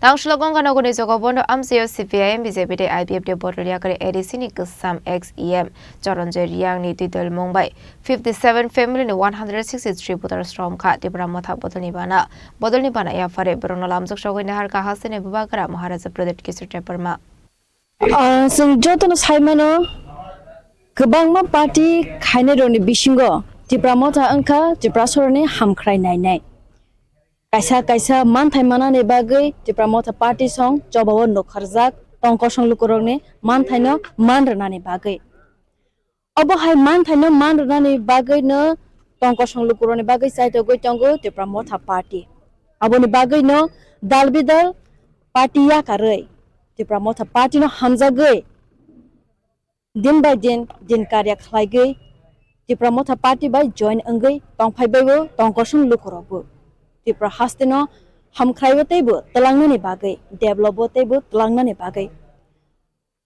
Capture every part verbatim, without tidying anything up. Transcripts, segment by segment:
Tangshilo Gonganagarni Jogobondo amchaio C P I M, B J P tei I P F T bodol yakarwi A D C ni kwcham ex E M Charanjoy Reang ni twi dwlmung bai fifty seven family ni one hundred sixty three voters romkha Tipra Motha bodolni bana. Bodolni bana yapharwi borokno lamjak sogwi naharkha hasteni bubagra Maharaja Pradyut Kishore Debbarma. Ah, chwng jotono saimano, kwbangma party khainairokni bisingo Tipra Motha wngkha Tiprasarokni hamkhrai nainai. Kaisa kaisa manthai manani bagwi Tipra Motha party song chobao nukharjak tong kosong lukurokni manthaino man rwnani bagwi. Obo hai manthaino man rwnani bagwino tong kosong lukurokni bagwi chaitogwi tongo Tipra Motha party. Aboni bagwino dal bidal party yakarwi Tipra Motha party no hamjagwi din bai din, din karya khlaigwi Tipra Motha party bai join wngwi tongphai baibo tong kosong lukurokbo. Tipra hasteno hamkhraibo teibo twlangnani bagwi, developbo teibo twlangnani bagwi.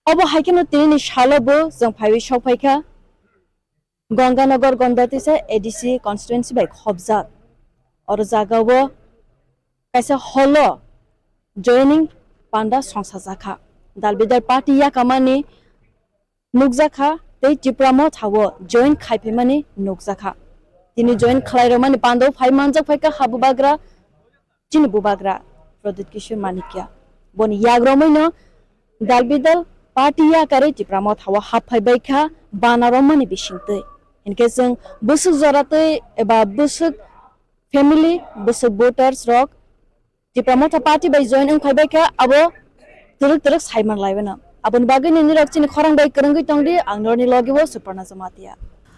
Obo hai kheno tinini salobo chwng phaiwi sokphaikha Gonganagar Gondatisa A D C constituency bai khopjak. Oro jagao kaisa holo joining panda songsajakha. Dal bidal party yakamani nukjakha tei Tipra Mothao join khaiphaimani nukjakha. Tini join khlairokmani pandao phai manjak phaikha ha bubagra, chini bubagra Pradyut Kishore Manikya. Boni yagromwino dal bidal party yakarwi Tipra Mothao happhai baikha bana romani bisingtwi. Hinkhe chwng bwswk joratwi eba bwswk family, bwswk voters rok Tipra Motha party bai join wngphai baikha, abo twrwk twrwk saiman laibano. Aboni bagwi nini rok chini khorang bai kwrwngwi tongdi, ang norni logi o Suparna Jamatia.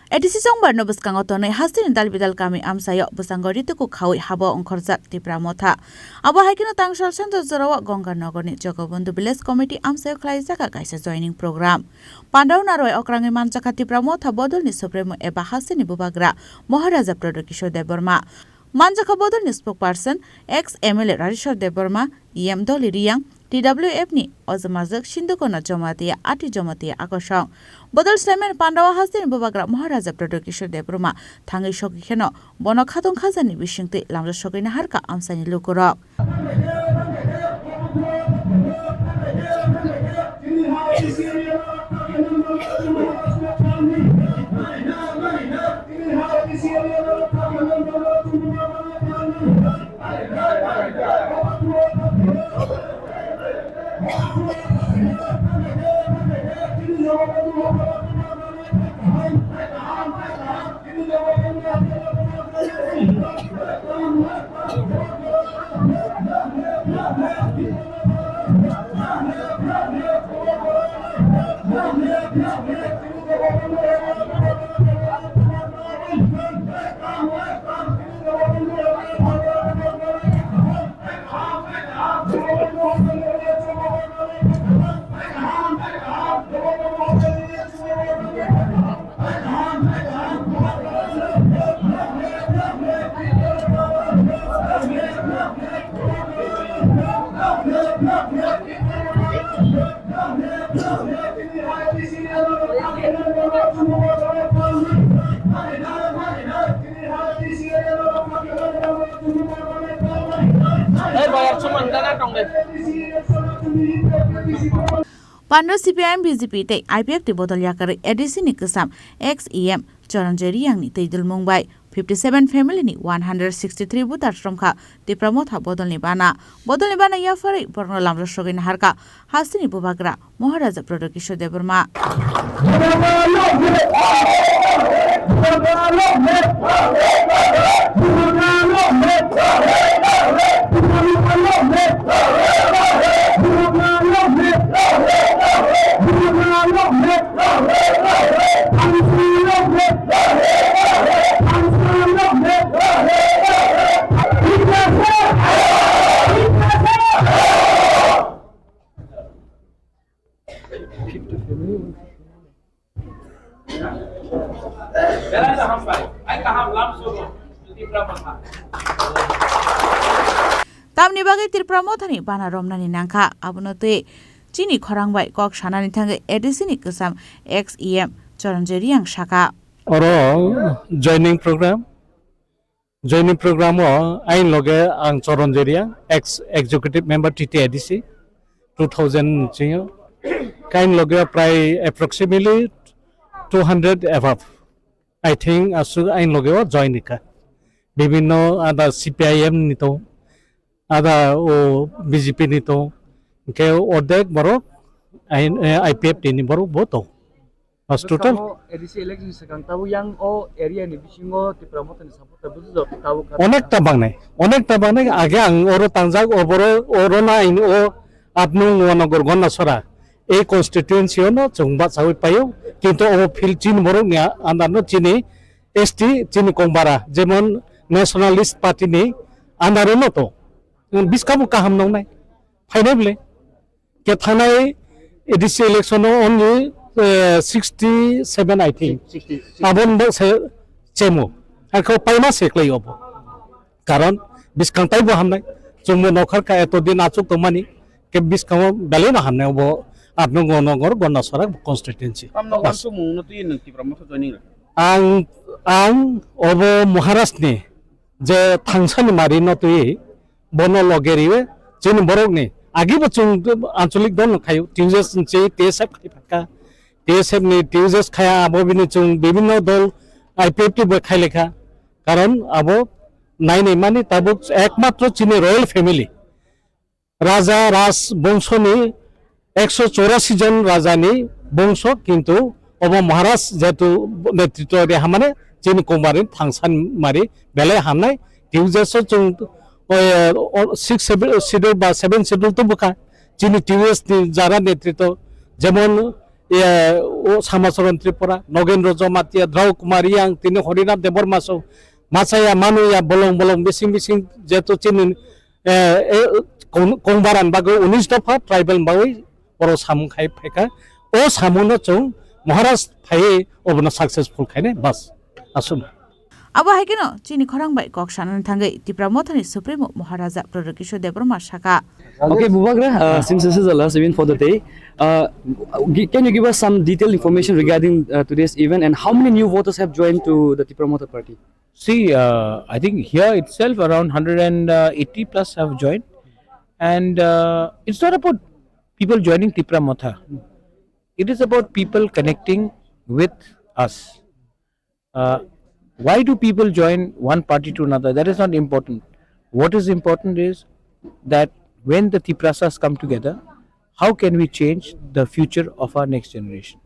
A D C chongbarno bwskango tonwi hasteni dal bidal kami amchaio bwskango rituku khaui habo ongkhorjak Tipra Motha. Abo hai kheno tangsal sendo jorao Gonganagarni Jogobondhu Village Committee amchaio khlaijak kaisa joining program. Pandao narwai okrangwi manjakha Tipra Motha bodolni supremo eba hasteni bubagra Maharaja Pradyut Kishore Debbarma. Manjakha bodolni spokesperson, ex M L A Rajeshwar Debbarma, E M Dolly Reang, T W F ni Ojamajwk Sindhukona Jamatia, Ati Jamatia Akosong. Bodol swlaimani pandao hasteni bubagra Maharaja Pradyut Kishore Debbarma thangwi sogwi kheno bono khatong khajani bisingtwi lamjak sogwi naharkha amchaini lukurok. Pando C P I M B J P tei I P F T bodol yakarwi A D C ni kwcham ex E M Charanjoy Reang ni twi dwlmung bai fifty seven family ni one hundred sixty three voters romkha Tipra Motha bodolni bana. Bodolni bana yapharwi borokno lamjak sogwi naharkha hasteni bubagra Maharaja Pradyut Kishore Debbarma. Tamni bagwi Tipra Mothani bana romnani nangkha, abono twi chini khorang bai kok sanani thangwi A D C ni kwcham ex E M Charanjoy Reang sakha. Oro joining program Joining program o ain loge ang Choron Jeria, ex executive member T T A D C, two thousand chingo. Kain loge prai approximately two hundred above. I think asu ain loge o join ka. Bibinno ada C P I M ni to, ada o B J P ni to, ke ordek borok I P F T ni borok bo to. Mas total. Bwskango A D C election swkang tabuk yang o area ni bisingo Tipra Motha ni supporter busu jok tabuk. Onekta bangnai, onekta bangnai. Age ang oro tangjak, oboro, oro na in o Atnung Wanogor Gondasora. Ei constituency ono chwng bachawi paio, kintu o field chini borok ni andar no chini S T chini kongbara, jemon Nationalist Party ni andar no to. Biskamo kaham nongnai. Phainai bwle. Ke thanai A D C election o only, eh, sixty seven, I think. Sixty, sixty. Abon bo se chemo. Hakhe paima se klai obo. Karon biskang taibo hamnai. Chwngbo nokhar ka eto din achuk tongmani. Ke biskango belai no hamnai obo Atnung Wanogor Gondasora constituency. Tamno Bas. Wansukmung no twi nwng Tipra Motha joining rw? Ang, ang obo Maharaj ni je thangsani mari no twi bono loge riwe chini borok ni agi bo chwng anchalik dol no khayo T U S ni che T S F khai phaka T S F ni T U S khaya abo bini chwng bibinno dol I P F T bo khai lekha karon abo naini mani tabuk ekmatro chini royal family Raja Raj bongso ni ekso chorasi jon raja ni bongso kintu obo Maharaj jehetu netritwo ri hamane chini Kumar ni thangsan mari belai hamnai T U S o chwng, eh, o, six schedule ba seven schedule to bwkha chini T U S ni jara netritwo jemon, eh, o Samacharan Tripura, Nogendra Jamatia, Drau Kumar Yang, tini Harinath Debbarma so, machaya manuya bolong bolong bising bising jehetu chini eh, eh, kong-, kongbaran bagwi unis dopha tribal bagwi oro samung khai phaikha. O samungno chwng Maharaj phaiwi obono successful khainai bas. Aswk. Abo hai kheno chini khorang bai kok sanani thangwi Tipra Mothani Supremo Maharaja Pradyot Kishore Debbarma sakha. Okay, Bubagra, uh, since this is the last event for the day, uh, gi-, can you give us some detailed information regarding, uh, today's event and how many new voters have joined to the Tipra Motha party? See, uh, I think here itself around hundred and eighty plus have joined. And, uh, it's not about people joining Tipra Motha. It is about people connecting with us. Uh, why do people join one party to another? That is not important. What is important is that when the Tiprasas come together, how can we change the future of our next generation?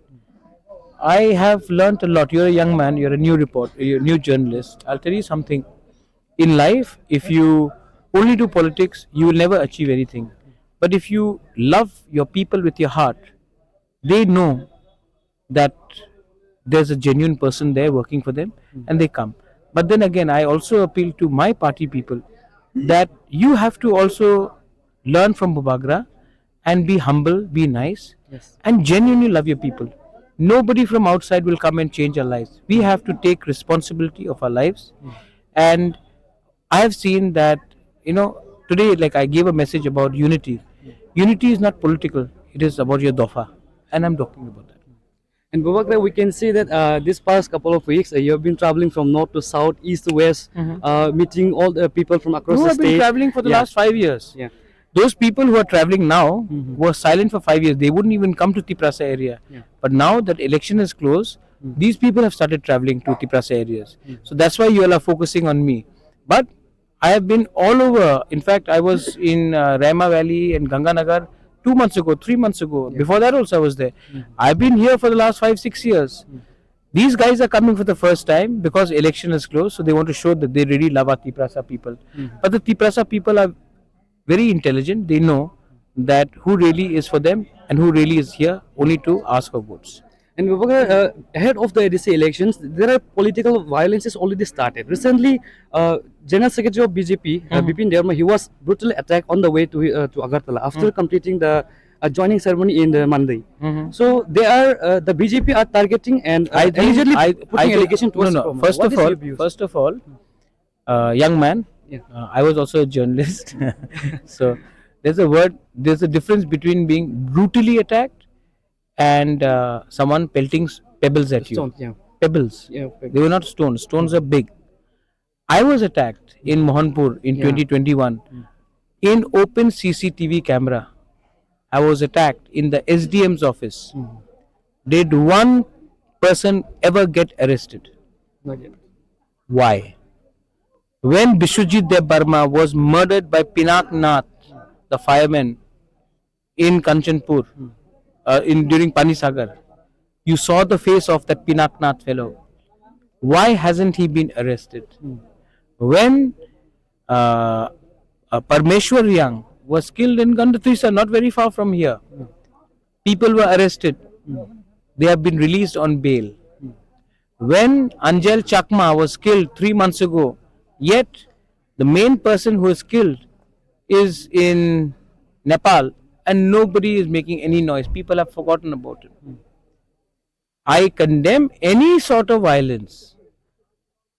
I have learned a lot. You're a young man, you're a new report, you're a new journalist. I'll tell you something. In life, if you only do politics, you will never achieve anything. But if you love your people with your heart, they know that there's a genuine person there working for them, and they come. But then again, I also appeal to my party people that you have to also learn from Bubagra and be humble, be nice, yes, and genuinely love your people. Nobody from outside will come and change our lives. We have to take responsibility of our lives. And I have seen that, you know, today, like, I gave a message about unity. Unity is not political, it is about your dofa. And I'm talking about that. And Bubagra, we can see that, uh, this past couple of weeks, uh, you have been traveling from north to south, east to west, uh, meeting all the people from across the state. Who have been traveling for the last five years? Yeah. Those people who are traveling now were silent for five years. They wouldn't even come to Tiprasa area. Yeah. But now that election is closed, these people have started traveling to Tiprasa areas. So that's why you all are focusing on me. But I have been all over. In fact, I was in, uh, Rema Valley and Ganganagar two months ago, three months ago. Yeah. Before that also I was there. I've been here for the last five, six years. These guys are coming for the first time because election is closed, so they want to show that they really love our Tiprasa people. But the Tiprasa people are very intelligent. They know that who really is for them and who really is here only to ask for votes. And Bubagra, uh, ahead of the A D C elections, there are political violence has already started. Recently, uh, General Secretary of B J P, uh, Bipin Debbarma, he was brutally attacked on the way to, uh, to Agartala after completing the, uh, joining ceremony in the Monday. So they are, uh, the B J P are targeting and, uh, I think allegedly I, putting I think, allegation towards no, no, Debbarma. First of all, first of all, uh, young man, yeah, uh, I was also a journalist. So there's a word, there's a difference between being brutally attacked and, uh, someone pelting s-, pebbles at you. Stones, yeah. Pebbles. Yeah, pebbles. They were not stones. Stones are big. I was attacked in Mohanpur in Yeah. twenty twenty-one. Mm. In open C C T V camera, I was attacked in the S D M's office. Mm. Did one person ever get arrested? Not yet. Why? When Biswajit Debbarma was murdered by Pinak Nath, the fireman, in Kanchanpur, Hmm. uh, in, during Panisagar, you saw the face of that Pinak Nath fellow. Why hasn't he been arrested? Hmm. When, uh, uh, Parmeshwar Reang was killed in Gandatrisa, not very far from here, Hmm. people were arrested. Hmm. They have been released on bail. Hmm. When Anjel Chakma was killed three months ago, yet the main person who is killed is in Nepal and nobody is making any noise. People have forgotten about it. I condemn any sort of violence.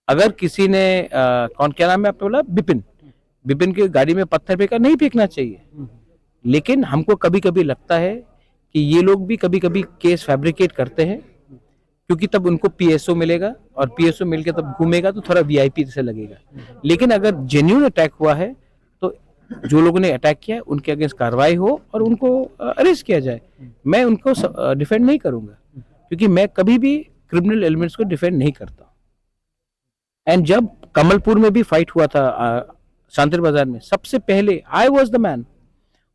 अगर किसी ने, अ, कौन, क्या नाम है आपने बोला? बिपिन। बिपिन की गाड़ी में पत्थर फेंका, नहीं फेंकना चाहिए। लेकिन हमको कभी-कभी लगता है कि ये लोग भी कभी-कभी केस फैब्रिकेट करते हैं, क्योंकि तब उनको पीएसओ मिलेगा और पीएसओ मिलके तब घूमेगा तो थोड़ा वीआईपी जैसे लगेगा। लेकिन अगर जेन्युइन अटैक हुआ है तो जो लोगों ने अटैक किया है उनके अगेंस्ट कार्रवाई हो और उनको, अ, अरेस्ट किया जाए। मैं उनको स-, अ, डिफेंड नहीं करूँगा क्योंकि मैं कभी भी क्रिमिनल एलिमेंट्स को डिफेंड नहीं करता। एंड जब कमलपुर में भी फाइट हुआ था, अ, शांतिर बाजार में, सबसे पहले I was the man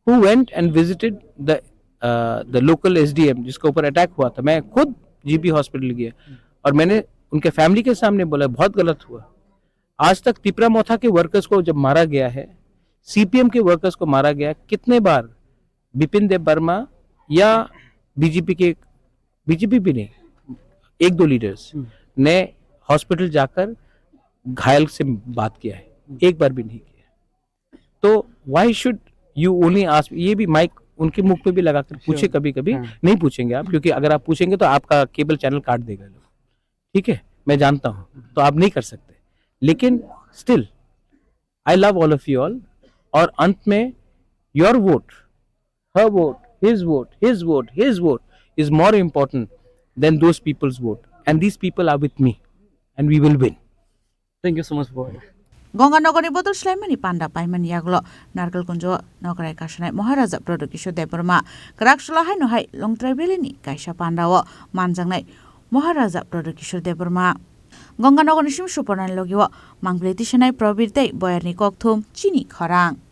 who went and visited the, a, the local SDM जिसके ऊपर अटैक हुआ था। मैं खुद जीबी हॉस्पिटल गया और मैंने उनके फैमिली के सामने बोला, "बहुत गलत हुआ।" आज तक तिपरा मोथा के वर्कर्स को जब मारा गया है, सीपीएम के वर्कर्स को मारा गया, कितने बार बिपिन देव वर्मा या बीजेपी के, बीजेपी भी नहीं, एक दो लीडर्स हम्म। ने हॉस्पिटल जाकर घायल से बात किया है? हम्म। एक बार भी नहीं किया। तो why should you only ask? ये भी माइक उनके मुख पे भी लगाकर पूछे sure। कभी-कभी। हाँ। नहीं पूछेंगे आप, क्योंकि अगर आप पूछेंगे तो आपका केबल चैनल काट देगा लोग, ठीक है, मैं जानता हूँ, तो आप नहीं कर सकते। लेकिन still, I love all of you all। और अंत में, your vote, her vote, his vote, his vote, his vote is more important than those people's vote, and these people are with me and we will win। Thank you so much for। Gonganogorni bodol swlaimani panda paimani yagulo Narkelkunjo nokrai kasanai Maharaja Pradyot Kishore Debbarma kwrak chwla haino hai Longtrai Valley ni kaisa panda o manjaknai Maharaja Pradyot Kishore Debbarma. Gonganogorni sim Supornani logi o mangpili tisanai Probir tei Boyarni kokthum chini khorang.